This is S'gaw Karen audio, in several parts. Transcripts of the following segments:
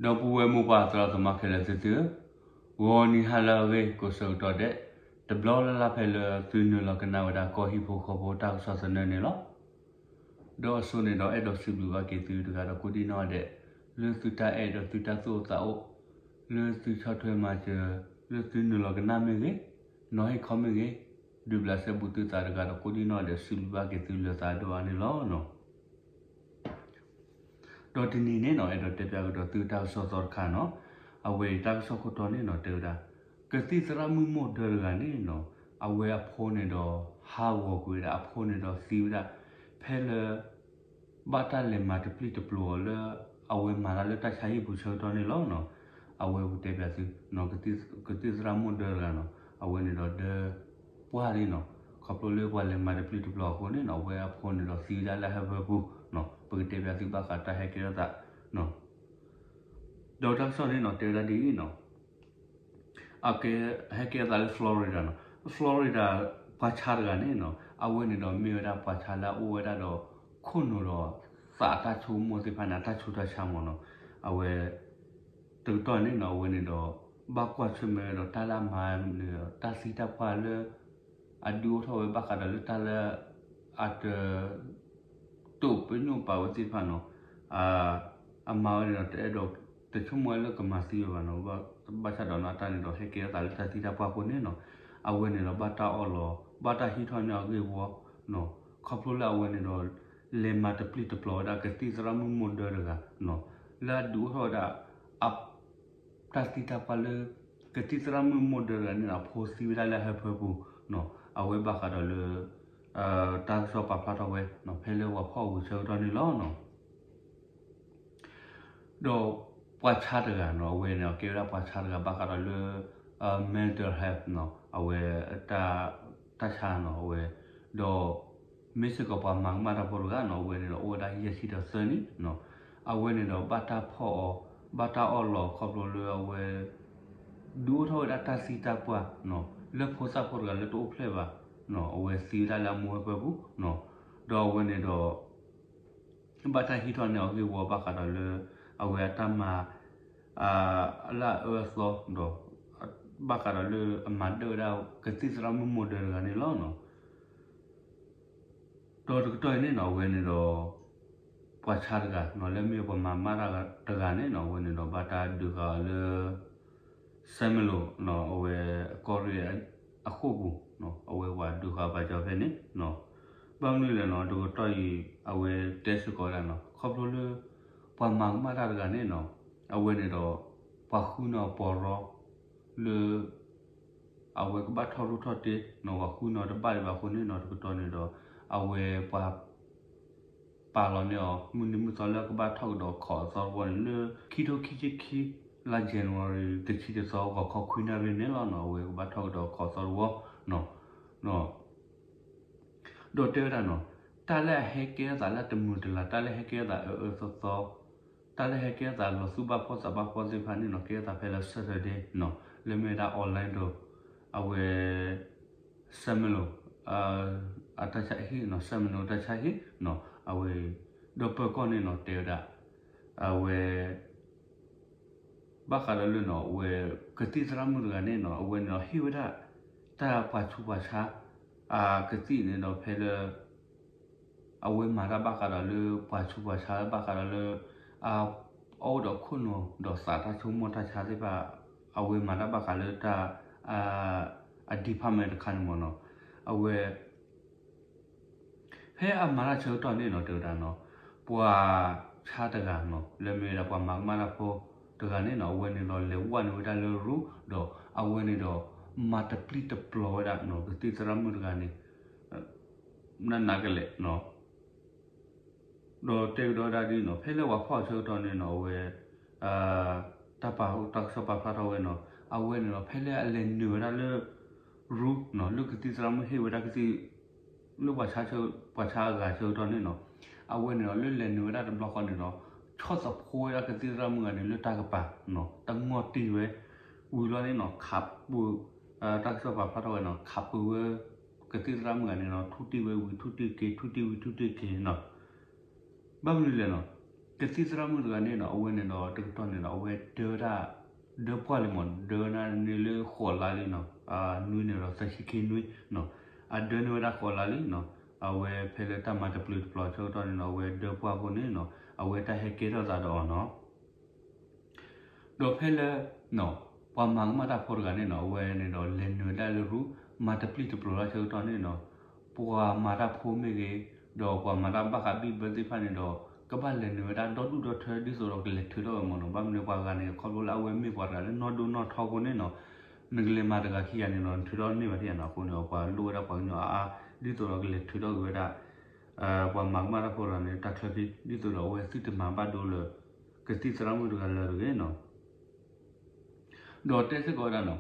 ဒီပုၢ်ဝဲၢ်မိၢ်ပၢ်သရၣ်သမါခဲလၢာ်သ့ၣ်သုဧၢ, ဂီၤနံၤဟါလၢအဂ့ၤကိးဆၢကတီၢ်ဒဲး, တဘျီလၢ်လၢ်ဖဲလၢသုနုာ်လီၤကနၣ်ဝဲဒၣ်ကီၢ်ဟံၣ်ဖိဃီဖိတၢ်ကစီၣ်သနၢၣ်န့ၣ်လီၤ. ဒီးအစိန့ၣ်ဒီးအဲၣ်ဒိးစံးဘျုးဘၣ်က့ၤသုတဂၤဒီးကိးဒံၣ်နီၣ်ဒဲး, လၢသုတၢ်အဲၣ်ဒီးသုတၢ်သူၣ်အိၣ်သးအိၣ်, လၢသုဆီၣ်ထွဲမၤစၢၤ, လၢသုနုာ်လီၤကနၣ်မ့ၢ်ဂ့ၤ, နီၤဟ့ၣ်ခီမ့ၢ်ဂ့ၤ, ဒုးဘျးစဲဘူးသုသးတဂၤဒီးကိးဒံၣ်နီၣ်ဒဲး စံးဘျုးဘၣ်က့ၤသုလၢသးဒိၣ်အါန့ၣ်လီၤ. ဒီးတနံၤန့ၣ်နီၤ အဲၣ်ဒိးတဲပၠးကဒီးသုတၢ်ကစီၣ်သီတခါနီၤ, အဝဲအံၤတၢ်ကစီၣ်ခိၣ်တီန့ၣ်နီၤ တဲဝဲဒၣ်, ကသံၣ်သရၣ်မုၣ်မိၢ်ဒၢတဂၤန့ၣ်နီၤ, အဝဲအဖိန့ၣ်ဒီး ဟးဂီၤကွံာ်ဝဲဒၣ် အဖိန့ၣ်ဒီးသံဝဲဒၣ်, ဖဲလၢ ဘၣ်တၢ်လဲၤမၤတပျံၤတပျီၤအီၤလၢ အဝဲမၤတၢ်လၢတၢ်ဆါဟံၣ်ပူၤဆၢကတီၢ်န့ၣ်လီၤ. အဝဲပတဲပၠးသု, ကသံၣ်သရၣ်မုၣ်ဒၢတဂၤနီၤ, အဝဲန့ၣ်ဒီးဒၢ ပှၢ်လံနီၤ, ခီဖျိလၢပှၤလဲၤမၤတပျံၤတပျီၤအဃိန့ၣ်နီၤ အဝဲအဖိန့ၣ်ဒီးသံဝဲဒၣ်လၢဟၢဖၢပူၤ, ပကတဲပၠးသုဘၣ်ဃးတၢ်ဟဲကဲထီၣ်သး ဒီးတၢ်ကစီၣ်န့ၣ်နီၤ တဲဝဲဒၣ်ဒ်အံၤနီၤ, အကဲ ဟဲကဲထီၣ်သးလၢ Florida နီၤ, Florida ပှၤဆါတဂၤန့ၣ်နီၤ အဝဲန့ၣ်ဒီးမ့ၢ်ဝဲဒၣ်ပှၤဆါလၢအအိၣ်ဝဲဒၣ်ဒီး ခိၣ်နူာ်ဒီးသးအတၢ်ဆိကမိၣ်သ့ၣ်တဖၣ်န့ၣ် အတၢ်ဆူးတၢ်ဆါမ့ၢ်နီၤ, အဝဲ တကတီၢ်န့ၣ်နီၤ အဝဲန့ၣ်ဒီး ဘၣ်ကွၢ်ဆၢၣ်မဲာ်ဝဲဒီးတၢ်လၢအမၤန့ၣ် တၢ်သံတၢ်ပှၢ်လၢ အဒုးအိၣ်ထီၣ်ဝဲဘၣ်ဃးဒီးလၢတၢ်လၢ အတ တိာ်ပညိၣ်ပာ်ဝဲသ့ၣ်တဖၣ်နီၤ, အမၤဝဲန့ၣ်ဒီး တအဲၣ်ဒိး တဆိကမိၣ်ဝဲလၢကမၤသံဝဲဘၣ်နီၤ, ဘၣ်ဆၣ်ဒီးနီၤ အတၢ်န့ၣ်ဒီး ဟဲကဲထီၣ်သးလၢတၢ်သံတၢ်ပှၢ်အဃိန့ၣ်နီၤ, အဝဲန့ၣ်ဒီး ဘၣ်တၢ်အီၣ်လီၤ ဘၣ်တၢ်ဟံးထီၣ်န့ၢ်အဂ့ၢ်ဝီနီၤ, ခီဖျိလၢအဝဲန့ၣ်ဒီး လဲၤမၤတပျံၤတပျီၤဝဲဒၣ် ကသံၣ်သရၣ်မုၣ်မိၢ်ဒၢတဂၤနီၤ, လၢအဒုးအိၣ်ထီၣ်ဝဲဒၣ် အ တၢ်သံတၢ်ပှၢ်လၢ ကသံၣ်သရၣ်မုၣ်မိၢ်ဒၢတဂၤန့ၣ် အဖိသံဝဲဒၣ်လၢအဟၢဖၢပူၤနီၤ, အဝဲဘၣ်ဃးဒီးလၢ တၢ်ကစီၣ်ပာ်ဖျါထီၣ်ဝဲနီၤ ဖဲလၢပှၤဖီၣ်ဝံၤဆၢကတီၢ်န့ၣ်လီၤနီၤ. ဒီးပှၤဆါတဂၤနီၤ အဝဲန့ၣ် အကဲဝဲဒၣ်ပှၤဆါတဂၤဘၣ်ဃးဒီးလၢ mental health နီၤ အဝဲ တၢ်ဆါနီၤ အဝဲ ဒီး မ့ၢ်စ့ၢ်ကီးပှၤမၤကမၣ်တၢ်ဖိတဂၤနီၤ အဝဲန့ၣ်ဒီးအိၣ်ဝဲဒၣ်ယဲၢ်ဆံဒီးသၢနံၣ်နီၤ, အဝဲန့ၣ်ဒီးဘၣ်တၢ်ဖီၣ်အီၤ ဘၣ်တၢ်အီၣ်လီၤခီဖျိလၢအဝဲ ဒုးအိၣ်ထီၣ်ဝဲဒၣ်တၢ်သံတၢ်ပှၢ်နီၤ လၢဖိသၣ်ဖိတဂၤလၢတအိၣ်ဖျဲၣ်ဘၣ်နီၤ အဝဲသံဝဲဒၣ်လၢအမိၢ်ဟၢဖၢပူၤနီၤ, ဒီးအဝဲန့ၣ်ဒီး ဘၣ်တၢ်ဟံးထီၣ်န့ၢ်အီၤဂ့ၢ်ဝီဘၣ်ဃးဒီးလၢ အဝဲအတၢ်မၤ လၢအအၢအသီဒီး ဘၣ်ဃးဒီးလၢအမၤဒၢၣ်ဝဲဒၣ်ကသံၣ်သရၣ်မုၣ်မိၢ်ဒၢတဂၤန့ၣ်လီၤနီၤ. ဒီးတကတီၢ်အံၤန့ၣ်နီၤ အဝဲန့ၣ်ဒီး ပှၤဆါတဂၤနီၤ လၢမ့ၢ်ပှၤမၤကမၣ်တၢ်တဂၤန့ၣ်နီၤ အဝဲန့ၣ်ဒီးဘၣ်တၢ်ဒုးဃာ်အီၤလၢ စဲမလိၤနီၤ အဝဲအကီၢ်ရ့ၣ်အဃိာ်ပူၤနီၤ အဝဲပှၤဒုးဃာ်ပာ်စၢၤဖဲန့ၣ်နီၤ, ဘၣ်မနုၤလဲၣ်နီၤ တကတီၢ်အံၤ အဝဲတဲစ့ၢ်ကီးဝဲဒၣ်နီၤ ခီဖျိလၢ ပှၤမၤကမၣ်တၢ်တဂၤန့ၣ်နီၤ အဝဲန့ၣ်ဒီး ပှၤဃုန့ၢ်အီၤပီၢ်ရီ လၢ အဝဲကဘၣ်ထီၣ်ရူၢ်ထီၣ်တ့ၢ်နီၤ ပှၤဃုန့ၢ်အီၤတဘၣ်ဒံးဘၣ်အဃိန့ၣ်နီၤ တကတီၢ်န့ၣ်ဒီး အဝဲပှၤ ပာ်လီၤန့ၢ်အီၤ မုၢ်နံၤမုၢ်သီလၢကဘၣ်ထီၣ်ကဒီးခီးအသီတဝီန့ၣ် လၢခံထိခံဆံခံ လါ January တဆံတသီ ဂီၤခီခွံနၣ်ရံၣ်န့ၣ်လီၤနီၤ အဝဲကဘၣ်ထီၣ်ကဒီးခီးအသီတဝီနီၤ ဒီးတဲဝဲဒၣ်နီၤ တၢ်လၢအဟဲကဲထီၣ်သးလၢတမုာ်တလၤ တၢ်လၢဟဲကဲထီၣ်သးအၢအၢသီသီ တၢ်လၢဟဲကဲထီၣ်သးလီၤသူၣ်ဘၣ်ဖှီၣ်သးဘၣ်ဖှီၣ်သ့ၣ်တဖၣ်န့ၣ်နီၤ ကဲထီၣ်သးဖဲလၢ Saturday နီၤ လၢမ့ၢ်ဝဲဒၣ် Orlando အဝဲ Seminole အတၢ်ဆါဟံၣ်နီၤ Seminole တၢ်ဆါဟံၣ်နီၤ အဝဲ ဒီးပၢၤကီၢ်န့ၣ်နီၤ တဲဝဲဒၣ် အဝဲ ဘၣ်ဃးဒီးလၢနီၤ အဝဲ ကသံၣ်သရၣ်မုၣ်တဂၤန့ၣ်နီၤ အဝဲန့ၣ်ဒီးဟ့ၣ်ဝဲဒၣ် တၢ်ပှၤဆူးပှၤဆါ အကသံၣ်န့ၣ်ဒီးဖဲလၢ အဝဲမၤတၢ်ဘၣ်ဃးဒီးလၢပှၤဆူးပှၤဆါ ဘၣ်ဃးဒီးလၢ အအိၣ်ဒီးခိၣ်နူာ်ဒီးသးတၢ်ဆိကမိၣ်တၢ်ဆါသ့ၣ်တဖၣ် အဝဲမၤတၢ်ဘၣ်ဃးလၢတၢ် အ department တခါန့ၣ်မ့ၢ်နီၤ အဝဲ ဖဲအမၤတၢ်ဆၢကတီၢ်န့ၣ်နီၤ တဲဝဲဒၣ်နီၤ ပှၤဆါတဂၤနီၤ လၢမ့ၢ်ဝဲဒၣ်ပှၤမၤကမၣ်တၢ်ဖိတဂၤန့ၣ်နီၤ အဝဲန့ၣ်ဒီးလဲၤဝဲန့ၢ်ဝဲဒၣ်လၢရူၢ် ဒီးအဝဲန့ၣ်ဒီး မၤတပျံၤတပျီၤဝဲဒၣ်နီၤ ကသံၣ်သရၣ်မုၣ်တဂၤန့ၣ် နးနးကလဲာ်နီၤ ဒီးတဲကဒီးဒၣ်ဒ်နီၤ ဖဲလၢပှၤဖီၣ်ဆၢကတီၢ်န့ၣ်နီၤ အဝဲ တၢ်ပာ်တၢ်ကစီၣ်ပာ်ဖျါထီၣ်ဝဲနီၤ အဝဲန့ၣ်ဒီး ဖဲလၢအလဲၤနုာ်ဝဲဒၣ်လၢ ရူၢ်နီၤ လၢကသံၣ်သရၣ်မုၣ်ဟ့ၣ်ဝဲဒၣ်ကသံၣ် လၢပှၤဆါ ပှၤဆါအဂၤဆၢကတီၢ်န့ၣ်နီၤ အဝဲန့ၣ်ဒီး လၢလဲၤနုာ်ဝဲဒၣ်တဘျီဃီန့ၣ်ဒီး ဆီၣ်သဖှိဝဲဒၣ်ကသံၣ်သရၣ်မုၣ်ဂၤန့ၣ် လၢတၢ်ကပၤနီၤ တငီၢ်တံၢ်ဝဲ ဝံၤလီၤန့ၣ်နီၤ ခးပူၤ တၢ်ကစီၣ်ပာ်ဖျါထီၣ်ဝဲနီၤ ခးပူၤဝဲ ကသံၣ်သရၣ်မုၣ်ဂၤန့ၣ်နီၤ ထူတံၢ်ဝဲဝံၤထူတံၢ်က့ၤ ထူတံၢ်ဝံၤထူတံၢ်က့ၤနီၤ ဘၣ်မနုၤလဲၣ်နီၤ ကသံၣ်သရၣ်မုၣ်တဂၤန့ၣ်နီၤ အဝဲန့ၣ်ဒီးတကတီၢ်န့ၣ်ဒီး အဝဲဒၢဝဲဒၣ်, ဒၢပှၢ်လံမး ဒၢဝဲဒၣ်န့ၣ်လၢဃိးလါလံနီၤ, နွံန့ၣ်ဒီးသၢဆံခံနွံနီၤ, အဒၢန့ၢ်ဝဲဒၣ်ဃိးလါလံနီၤ, အဝဲဖဲလၢတၢ်မၤတပျုာ်တပျီၤဆၢကတီၢ်န့ၣ်နီၤ အဝဲဒၢပှၢ်အဃိန့ၣ်နီၤ အဝဲတၢ်ဟဲကဲထီၣ်သးဒီးအီၤနီၤ ဒီးဖဲလၢ ပှၤမၤကမၣ်တၢ်ဖိတဂၤန့ၣ်နီၤ အဝဲန့ၣ်ဒီးလဲၤနုာ်ဝဲဒၣ်လၢရူ မၤတပျံၤတပျိၤလီၤဆၢကတီၢ်န့ၣ်နီၤ, ပှၤမၤတၢ်ဖိမ့ၢ်ဂ့ၤ, ဒီးပှၤမၤတၢ်ဘၣ်ဃးဘံၣ်ဘၢသ့ၣ်တဖၣ်န့ၣ်ဒီး ကဘၣ်လဲၤနုာ်ဝဲဒၣ်ဒီဒူၣ်ဒီထၢ ဒ်သိးဒီးကလဲၤထုးထီၣ်ဝဲမ့ၢ်နီၤ, ဘၣ်မနုၤပှၤဂၤန့ၣ် ခီဖျိလၢအဝဲမ့ၢ်ပှၤတဂၤလၢနီၢ်ဒိၣ်နီၢ်ထီအဃိန့ၣ်နီၤ, နကလဲၤမၤတဂၤခံဂၤန့ၣ်ဒီး နထုးထီၣ်န့ၢ်ဘၣ်ဒံးနီၤ, အဃိန့ၣ် ပှၤလိၣ်ဝဲဒၣ်ပှၤကညီအါအါ ဒ်သိးဒီးကလဲၤထုးထီၣ်က့ၤဝဲဒၣ် ပှၤမၤကမၣ်တၢ်ဖိတဂၤန့ၣ် တၢ်ချၢခံ ဒ်သိးဒီးအဝဲသ့ၣ်တမၤဘၣ်ဒိလၢ ကသံၣ်သရၣ်မုၣ်တဂၤလၢၤတဂ့ၤနီၤ. ဒီးတဲစ့ၢ်ကီးဝဲဒၣ်နီၤ,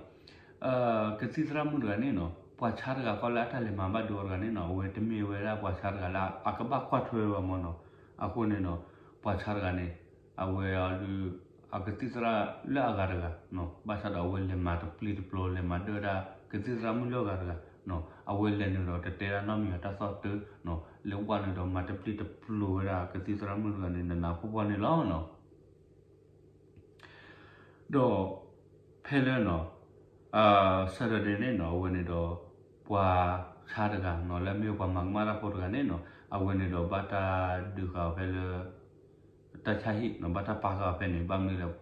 ကသံၣ်သရၣ်မုၣ်တဂၤန့ၣ်နီၤ ပှၤဆါတဂၤဃီလၢအတၢ်လဲၤမၤဘၣ်ဒိအီၤတဂၤန့ၣ်နီၤ အဝဲတမ့ၢ်ဝဲဒၣ်ပှၤဆါတဂၤလၢအကဘၣ်ကွၢ်ထွဲဝဲဘၣ်မ့ၢ်နီၤ, အဃိန့ၣ်နီၤ ပှၤဆါတဂၤန့ၣ် အဝဲအဒုး အကသံၣ်သရၣ်လၢအဂၤတဂၤ, ဘၣ်ဆၣ်ဒီးအဝဲလဲၤမၤတပျံၤတပျီၤ လဲၤမၤဒၢဝဲဒၣ် ကသံၣ်သရၣ်မုၣ်လၢအဂၤတဂၤ, အဝဲလဲၤနုာ်ဒီးတတဲဒၣ်နီတမံၤအတၢ်သီၣ်တၢ်နီၤ, လဲၤဝဲနုာ်ဒီးမၤတပျံၤတပျီၤဝဲဒၣ်ကသံၣ်သရၣ်မုၣ်တဂၤန့ၣ် နးနးဖှီၣ်ဖှီၣ်န့ၣ်လီၤနီၤ. ဒီး ဖဲလၢနီၤ Saturday န့ၣ်နီၤ အဝဲန့ၣ်ဒီး ပှၤဆါတဂၤနီၤ လၢအမ့ၢ်ပှၤမၤကမၣ်တၢ်ဖိတဂၤန့ၣ်နီၤ အဝဲန့ၣ်ဒီးဘၣ်တၢ်ဒုးဃာ်အီၤဖဲလၢ တၢ်ဆါဟံၣ်နီၤ ဘၣ်တၢ်ပာ်ဃာ်အီၤဖဲန့ၣ် ဘၣ်မနုၤလဲၣ်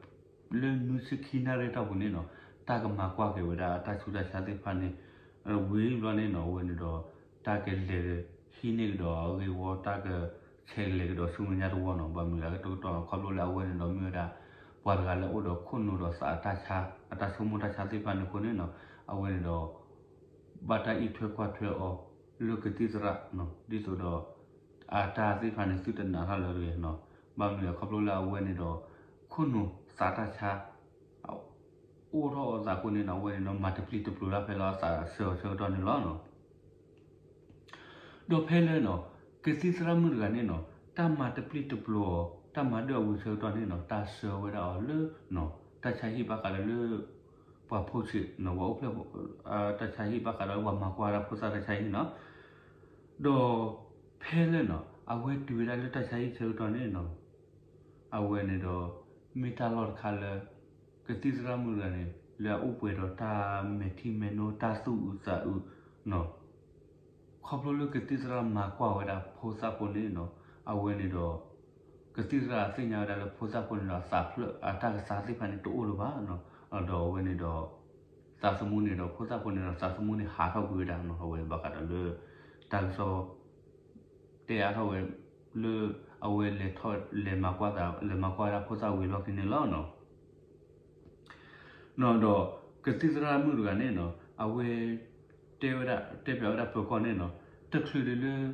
လၢနွံဆံခံနၣ်ရံၣ်အတီၢ်ပူၤန့ၣ်နီၤ တၢ်ကမၤကွၢ်က့ၤဝဲဒၣ်အတၢ်ဆူးတၢ်ဆါသ့ၣ်တဖၣ်န့ၣ် ဝံၤဘျီန့ၣ်နီၤ အဝဲန့ၣ်ဒီး တၢ်ကလဲၤဟံးန့ၢ်ကဒီးအဂ့ၢ်ဝီ တၢ်ကဆဲးလဲၤကဒီးဆူမဲာ်ညါတဝီနီၤ ဘၣ်မနုၤလဲၣ် တကတီၢ်ခီဖျိလၢအဝဲန့ၣ်ဒီးမ့ၢ်ဝဲဒၣ် ပှၤတဂၤလၢအအိၣ်ဒီးခိၣ်နူာ်ဒီးသးအတၢ်ဆါ အတၢ်ဆိကမိၣ်တၢ်ဆါသ့ၣ်တဖၣ်န့ၣ်အဃိန့ၣ်နီၤ အဝဲန့ၣ်ဒီး ဘၣ်တၢ်အံးထွဲကွၢ်ထွဲအီၤ လၢကသံၣ်သရၣ်နီၤ ဒ်သိးဒီး အတၢ်သ့ၣ်တဖၣ်န့ၣ် သုတနာ်ထီၣ်လၢၤတဂ့ၤနီၤ ဘၣ်မနုၤလဲၣ် ခီဖျိလၢအဝဲန့ၣ်ဒီး ခိၣ်နူာ်သးတၢ်ဆါ အိၣ်ထီၣ်အသးအဃိန့ၣ်နီၤ အဝဲန့ၣ်ဒီးမၤတပျံၤတပျိၤဒၣ်ဖဲလၢအသးစၢၤအီၤဆၢကတီၢ်န့ၣ်လီၤနီၤ. ဒီးဖဲလၢနီၤ ကသံၣ်သရၣ်မုၣ်တဂၤန့ၣ်နီၤ တၢ်မၤတပျံၤတပျိၤအီၤ တၢ်မၤဒၢအဝံၤဆၢကတီၢ်န့ၣ်နီၤ တၢ်ဆှၢဝဲဒၣ်အီၤလၢ တၢ်ဆါဟံၣ်ဘၣ်ဃးဒီးလၢ ပှၤဖိဆံးနီၤ ပှၤအိၣ်ဖျဲၣ် တၢ်ဆါဟံၣ်ဘၣ်ဃးဒီးပှၤမၤကွၢ်ဝဲဒၣ်ဖိသၣ်တၢ်ဆါဟံၣ်နီၤ ဒီးဖဲလၢနီၤ အဝဲတုၤဝဲဒၣ်လၢတၢ်ဆါဟံၣ်ဆၢကတီၢ်န့ၣ်နီၤ အဝဲန့ၣ်ဒီး မ့ၢ်တၢ်လီၢ်တခါလၢ ကသံၣ်သရၣ်မုၣ်တဂၤန့ၣ် လၢအအိၣ်ပှဲၤဒီးတၢ်မဲာ်ထံမဲာ်နိ တၢ်သူၣ်အုးသးအုးနီၤ ခီဖျိလၢကသံၣ်သရၣ်မၤကွၢ်ဝဲဒၣ်ဖိသၣ်ဖိန့ၣ်နီၤ အဝဲန့ၣ်ဒီး ကသံၣ်သရၣ်သ့ၣ်ညါဝဲဒၣ်လၢဖိသၣ်ဖိန့ၣ်ဒီး သးဖျၢၣ်အတၢ်ကသါသ့ၣ်တဖၣ်န့ၣ်တအိၣ်လၢၤဘၣ်နီၤ ဒီးအဝဲန့ၣ်ဒီး သးသမူန့ၣ်ဒီး ဖိသၣ်ဖိန့ၣ်ဒီး သးသမူန့ၣ်ဟးထီၣ်ကွံာ်ဝဲဒၣ်နီၤ အဝဲဘၣ်ဃးဒီးလၢ တၢ်ကစီၣ် တဲအါထီၣ်ဝဲ လၢ အဝဲလဲၤထီၣ် လဲၤမၤကွၢ်သး လဲၤမၤကွၢ်ဝဲဒၣ်ဖိသၣ်ဝံၤအလီၢ်ခံန့ၣ်လီၤနီၤ. နီၤဒီး ကသံၣ်သရၣ်မုၣ်တဂၤန့ၣ်နီၤ အဝဲ တဲဝဲဒၣ် တဲပၠးဝဲဒၣ်ပၢၤကီၢ်န့ၣ်နီၤ တချုးဒံးလၢ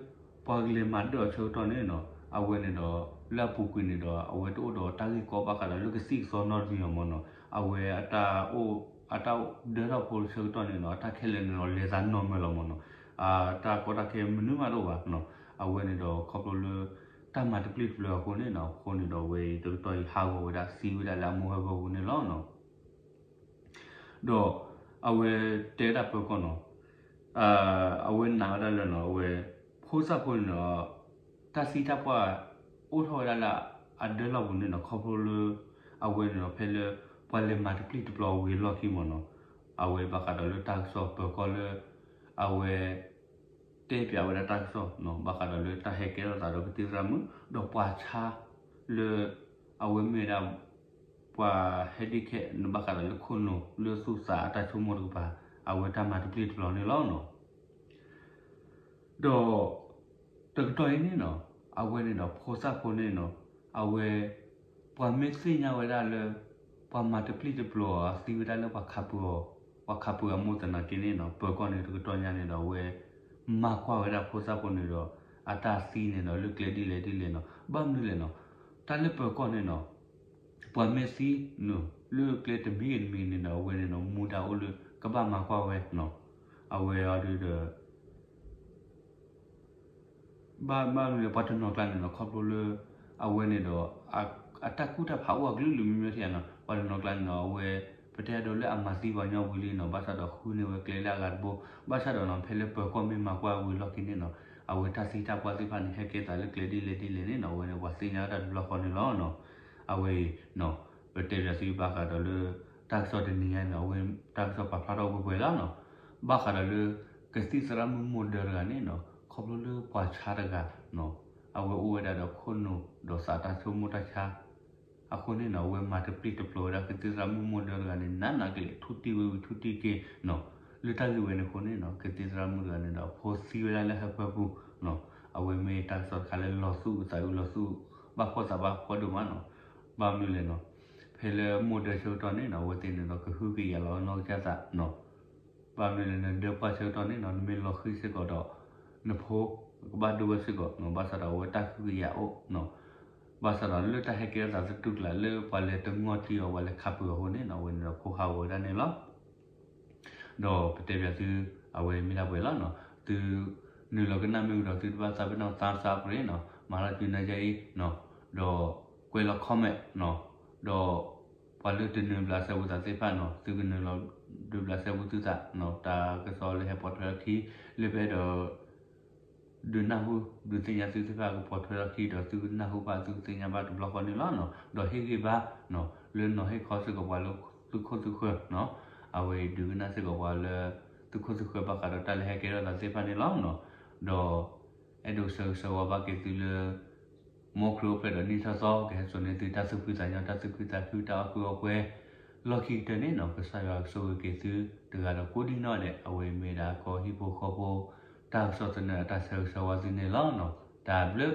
ပှၤကလဲၤမၤဒၢအီၤဆၢကတီၢ်န့ၣ်နီၤ အဝဲန့ၣ်ဒီး လၢအပူၤကွံာ်န့ၣ်ဒီး အဝဲတအိၣ်ဒီးတၢ်ဂ့ၢ်ကီဘၣ်ဃးဒီးလၢကသံၣ်ကသီနီတမံၤအီၤမ့ၢ်နီၤ အဝဲအတၢ်အိၣ် အတၢ်ဒၢထီၣ်ဖိဆၢကတီၢ်န့ၣ်နီၤ အတၢ်ခဲလၢာ်န့ၣ်ဒီး လဲၤသးနီၢ်မၢလီၤမ့ၢ်နီၤ တၢ်ကီတၢ်ခဲမနုၤမးတအိၣ်ဘၣ်နီၤ အဝဲန့ၣ်ဒီးခီဖျိလၢ တၢ်မၤတပျံၤတပျိၤအဃိန့ၣ်နီၤ အဃိန့ၣ်ဒီးအဝဲအံၤတကတီၢ်အံၤဟးဂီၤဝဲဒၣ်သံဝဲဒၣ်လၢအမိၢ်ဟၢဖၢပူၤန့ၣ်လီၤနီၤ. ဒီး အဝဲတဲဝဲဒၣ်ပၢၤကီၢ်နီၤ အဝဲနာ်ဝဲဒၣ်လၢနီၤ အဝဲ ဖိသၣ်ဖိန့ၣ်ဒီး တၢ်သံတၢ်ပှၢ် အိၣ်ထီၣ်ဝဲဒၣ်လၢအဒၢလီၢ်ပူၤန့ၣ်နီၤ ခီဖျိလၢ အဝဲန့ၣ်ဒီးဖဲလၢ ပှၤလဲၤမၤတပျံၤတပျီၤဝံၤအလီၢ်ခံမ့ၢ်နီၤ အဝဲဘၣ်ဃးဒီးလၢတၢ်ကစီၣ်ပၢၤကီၢ်လၢ အဝဲ တဲပၠးဝဲဒၣ်တၢ်ကစီၣ်နီၤ ဘၣ်ဃးဒီးလၢတၢ်ဟဲကဲထီၣ်သးဒီးကသံၣ်သရၣ်မုၣ် ဒီးပှၤဆါ လၢ အဝဲမ့ၢ်ဝဲဒၣ် ပှၤ handicap န့ၣ် ဘၣ်ဃးဒီးလၢခိၣ်နူာ်လၢသူၣ်သးအတၢ်ဆိကမိၣ်တကပၤ အဝဲတၢ်မၤတပျံၤတပျီၤန့ၣ်လီၤနီၤ. ဒီး တကတီၢ်အံၤန့ၣ်နီၤ အဝဲန့ၣ်ဒီးဖိသၣ်ဖိန့ၣ်နီၤ အဝဲ ပှၤမ့ၢ်သ့ၣ်ညါဝဲဒၣ်လၢ ပှၤမၤတပျံၤတပျီၤအီၤသံဝဲဒၣ်လၢပှၤခးပၢၤအီၤ ပှၤခးပၢၤအမိၢ်သနာ်က့န့ၣ်နီၤ ပၢၤကီၢ်န့ၣ်တကတီၢ်ညါန့ၣ်ဒီးအဝဲ မၤကွၢ်ဝဲဒၣ်ဖိသၣ်ဖိန့ၣ်ဒီး အတၢ်သံန့ၣ်ဒီးလၢကျဲဒ်လဲၣ်ဒ်လဲၣ်နီၤ ဘၣ်မနုၤလဲၣ်နီၤ တၢ်လၢပၢၤကီၢ်န့ၣ်နီၤ ပှၤမ့ၢ်သံနီၤ လၢကျဲတမံၤဂ့ၤတမံၤဂ့ၤန့ၣ်ဒီး အဝဲန့ၣ်နီၤ မူဒါအိၣ်လၢ ကဘၣ်မၤကွၢ်ဝဲနီၤ အဝဲအီၤဒုးဒီး ဘၣ်မနုၤလဲၣ် ပှၤတနီၤကျါန့ၣ်နီၤ ခီဖျိလၢ အဝဲန့ၣ်ဒီး အတၢ်ကူၣ်တၢ်ဖးအိၣ်အကလုာ်ကလုာ်မ့မ့ၢ်ထံၣ်နီၤ ပှၤတနီၤကျါန့ၣ်နီၤ အဝဲ ပတဲဒိးလၢအမၤသံပှၤကညီဝံၤလံနီၤ ဘၣ်ဆၣ်ဒီးဃုန့ၢ်ဝဲကျဲလၢအဂၤတဘိ ဘၣ်ဆၣ်ဒီးနီၤ ဖဲလၢပၢၤကီၢ်မ့ၢ်မၤကွၢ်ဝံၤလီၢ်ခံန့ၣ်နီၤ အဝဲတၢ်သံတၢ်ပှၢ်သ့ၣ်တဖၣ်န့ၣ် ဟဲကဲသးလၢကျဲဒ်လဲၣ်ဒ်လဲၣ်န့ၣ်နီၤ အဝဲန့ၣ် ပှၤသ့ၣ်ညါတၢ်တဘျီဃီန့ၣ်လီၤနီၤ. အဝဲအံၤနီၤ ပတဲဘၣ်သုဘၣ်ဃးဒီးလၢ တၢ်ကစီၣ်တနံၤညါန့ၣ် အဝဲတၢ်ကစီၣ်ပာ်ဖျါထီၣ်ပှဲၤပှဲၤလီၤနီၤ. ဘၣ်ဃးဒီးလၢ ကသံၣ်သရၣ်မုၣ်မိၢ်ဒၢတဂၤန့ၣ်နီၤ ခီဖျိလၢပှၤဆါတဂၤနီၤ အဝဲအိၣ်ဝဲဒၣ်ဒီးခိၣ်နူာ်ဒီးသးတၢ်ဆိကမိၣ်တၢ်ဆါ အဃိန့ၣ်နီၤ အဝဲမၤတပျံၤတပျီၤဝဲဒၣ်ကသံၣ်သရၣ်မုၣ်မိၢ်ဒၢတဂၤန့ၣ် နးနးကလဲာ် ထူၣ်တံၢ်ဝဲဝံၤထူၣ်တံၢ်က့ၤနီၤ. လၢတၢ်ဂ့ၢ်ဝဲန့ၣ်အဃိန့ၣ်နီၤ ကသံၣ်သရၣ်မုၣ်တဂၤန့ၣ်ဒီး အဖိသံဝဲဒၣ်လၢဟၢဖၢပူၤနီၤ. အဝဲမ့ၢ်တၢ်ကစီၣ်တခါလၢလီၤသူၣ်အုးသးအုးလီၤသူၣ် ဘၣ်ဖှီၣ်သးဘၣ်ဖှီၣ်ဒိၣ်မးနီၤ. ဘၣ်မနုၤလဲၣ်နီၤ ဖဲလၢမိၢ်ဒၢဆၢကတီၢ်န့ၣ်နီၤ အဝဲသ့ၣ်န့ၣ်ဒီး ကဟုကယာ်လီၤအနီၢ်ကစၢ်သးနီၤ. ဘၣ်မနုၤလဲၣ် နဒၢပှၢ်ဆၢကတီၢ်န့ၣ်နီၤ နမ့ၢ်လီၤဃံၤစ့ၢ်ကီးဒီး နဖိကဘၣ်ဒိဝဲစ့ၢ်ကီးနီၤ. ဘၣ်ဆၣ်ဒီးအဝဲတၢ်ကဟုကယာ်အိၣ်နီၤ. ဘၣ်ဆၣ်ဒီးလၢတၢ်ဟဲကဲထီၣ်သးသတူၢ်ကျးလၢပှၤလဲၤတငီၢ်တံၢ်အီၤ ပှၤလဲၤခးပၢၤအီၤအဃိန့ၣ်နီၤ အဝဲန့ၣ်ဒီးဖိဟးဂီၤဝဲဒၣ်န့ၣ်လီၤ. ဒီးပတဲဘၣ်သု အဝဲမ့ၢ်ဒၣ်ပှဲၤလီၤနီၤ. သုနုာ်လီၤကနၣ်မ့ၢ်ဝံၤဒီး သုတဘၣ်သးပ့ၤနီၣ် thumbs up န့ၣ်နီၤ မၤထီၣ်ကွံာ်နၤယါအံၤနီၤ. ဒီးကွဲးလီၤ comment နီၤ. ဒီးပှၤလၢတနုာ်ဘျးစဲဘူးသးသ့ၣ်တဖၣ်နီၤ သုကနုာ်လီၤဒုးဘျးစဲဘူးသုသးနီၤ. တၢ်ကစီၣ်လၢဟဲပိာ်ထွဲထီၣ်ခံ လၢပအဲၣ်ဒိး ဒုးနၢ်ဟူ ဒုးသ့ၣ်ညါသုသ့ၣ်တဖၣ်ကပိာ်ထွဲထီၣ်ခံဒီး သုကနၢ်ဟူဘၣ် သုကသ့ၣ်ညါဘၣ်တဘျီဃီန့ၣ်လီၤနီၤ. ဒီးဟ့ၣ်ဂံၢ်ဘါနီၤ လၢနီၤဟ့ၣ်ခီစ့ၢ်ကီးပှၤလၢသုခိၣ်သုဃၢၤနီၤ. အဝဲဒုးကနၣ်စ့ၢ်ကီးပှၤလၢ သုခိၣ်သုဃၢၤဘၣ်ဃးဒီးတၢ်လၢဟဲကဲထီၣ်သးသ့ၣ်တဖၣ်န့ၣ်လီၤနီၤ. ဒီး အဲၣ်ဒိးဆၢဂ့ၤဆၢဝါဘၣ်က့ၤသုလၢ မူခရံာ်အိၣ်ဖျဲၣ်ဒီးနံၣ်ထီၣ်သီ ကဟဲစိာ်န့ၢ်သုတၢ်သူၣ်ဖှံသးညီ တၢ်သူၣ်ခုသးခု တၢ်အီၣ်ကုၢ်အီပှဲၤ လီၢ်ခံကတၢၢ်န့ၣ်နီၤ ကစၢ်ယွၤကဆိၣ်ဂ့ၤက့ၤသု တဂၤဒီးကိးဒံနီၢ်ဒဲး အဝဲမ့ၢ်ဒၣ်ကီၢ်ဟံၣ်ဖိဃီဖိ တၢ်ကစီၣ်သနၢၣ်အတၢ်ဆၢဂ့ၤဆၢဝါသုန့ၣ်လီၤနီၤ. တၢ်ဘျုး